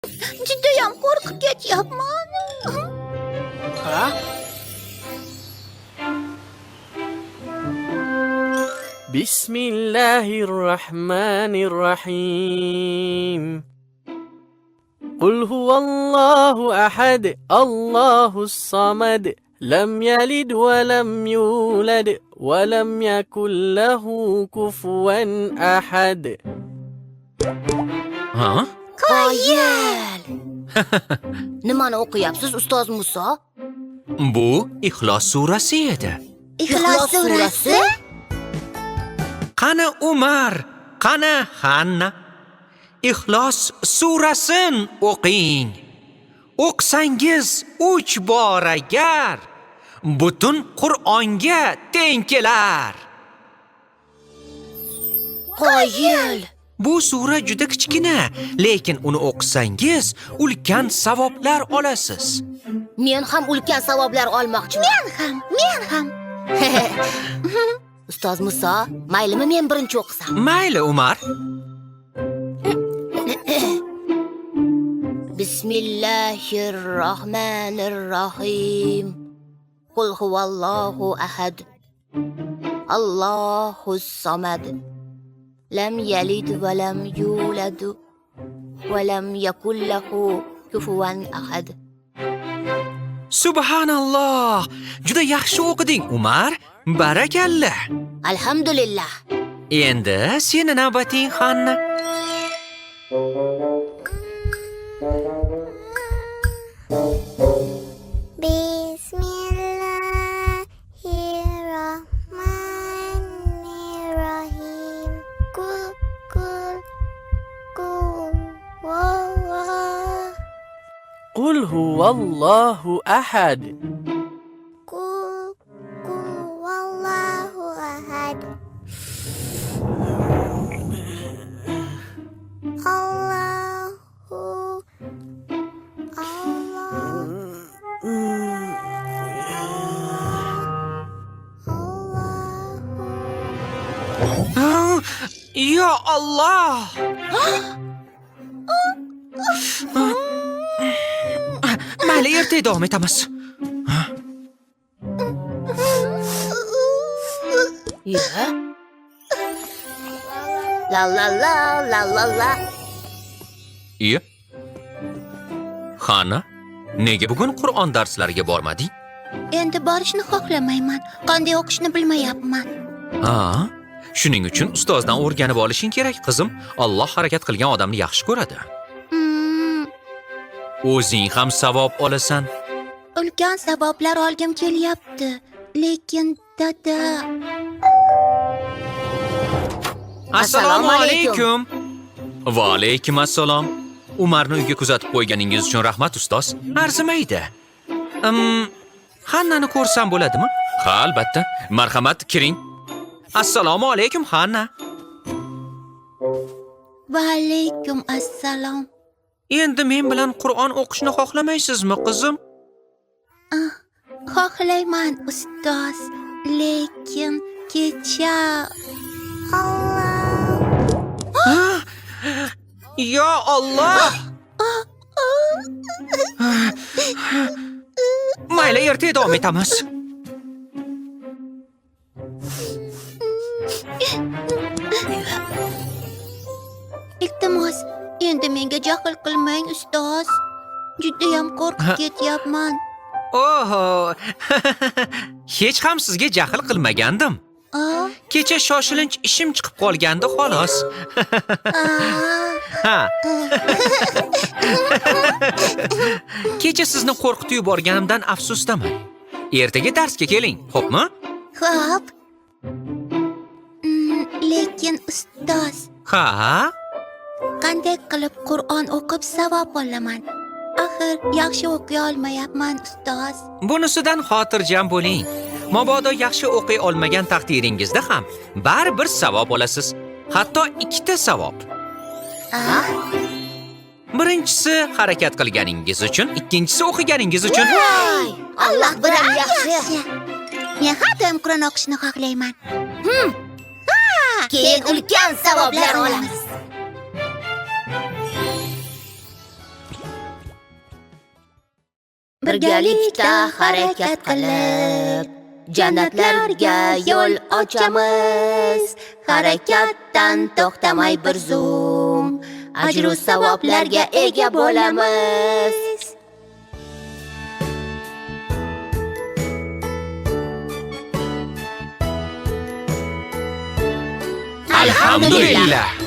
Judayam qo'rqib ketyapman. Ha? Bismillahirrahmanirrahim. Qul huvallohu ahad, Allohus samad, lam yalid va lam yulad va lam yakul lahu kufuwan ahad. Ha? Qoyil. Nimani o'qiyapsiz, ustoz Muso? Bu Ixlos surasi edi. Ixlos surasi? Qani Umar, qani Hanna? Ixlos surasin o'qing. O'qisangiz 3 bor agar butun Qur'onga teng kelar. Qoyil. Bu sura juda kichkina, lekin uni o'qisangiz ulkan savoblar olasiz. Men ham ulkan savoblar olmoqchiman. Men ham, men ham. Ustoz Muso, maylimi men birinchi o'qisam? Mayli, Umar. Bismillahirrohmanirrohim. Qul huvallohu ahad. Allohus samad. Lam yalid va lam yulad va lam yakul lahu kufuwan ahad. Subhanalloh! Juda yaxshi o'qiding, Umar. Barakalla. Alhamdulillah. Endi seni navbating, Hanna. Bismillahirrahmanirrahim. Kul kul kul wallah. Qul huvallohu ahad. Kul kul wallahu ahad. Allahu Allah Allahu. Ya Alloh! Mayli, ertaga davom etamiz. Ya. La la la la la la. Iya. Hanna, nega bugun Qur'on darslariga bormading? Endi borishni xohlamayman. Qanday o'qishni bilmayapman. Ha? Shuning uchun ustozdan o'rganib olishing kerak, qizim. Alloh harakat qilgan odamni yaxshi ko'radi. O'zing ham savob olasan. Ulkan savoblar olgim kelyapti. Lekin dada, Assalomu alaykum. Va alaykum assalom. Umarni uyga kuzatib qo'yganingiz uchun rahmat, ustoz. Arzimaydi. Hannani ko'rsam bo'ladimi? Ha, albatta. Marhamat, kiring. Assalomu alaykum, Hanna. Va alaykum assalom. Endi men bilan Qur'on o'qishni xohlamaysizmi, qizim? Xohlayman, ustoz, lekin kecha Allah. Ya Alloh! Mayli, ertaga davom etamiz. Iltimos, endi menga jahl qilmang, ustoz. Judayam qo'rqib ketyapman. Oho! Hech ham sizga jahl qilmagandim. Kecha shoshilinch ishim chiqib qolgandi, xolos. Ha. Kecha sizni qo'rqitib yuborganimdan afsusdaman. Ertaga darsga keling, xo'pmi? Xo'p. Lekin ustoz, Ha? Qanday qilib Qur'on o'qib savob olaman? Axir yaxshi o'qiy olmayapman, ustoz. Bunisidan xotirjam bo'ling. Mabodo yaxshi o'qiy olmagan taqdiringizda ham baribir savob olasiz. Hatto 2 ta savob. Birinchisi harakat qilganingiz uchun, ikkinchisi o'qiganingiz uchun. Voy, Alloh bilan yaxshi. Men har doim Qur'on o'qishni xohlayman. Keyin ulkan savoblar olamiz. Birgalikda harakat qilib, jannatlarga yo'l ochamiz. Harakatdan to'xtamay bir zum, ajru savoblarga ega bo'lamiz. Alhamdulillah.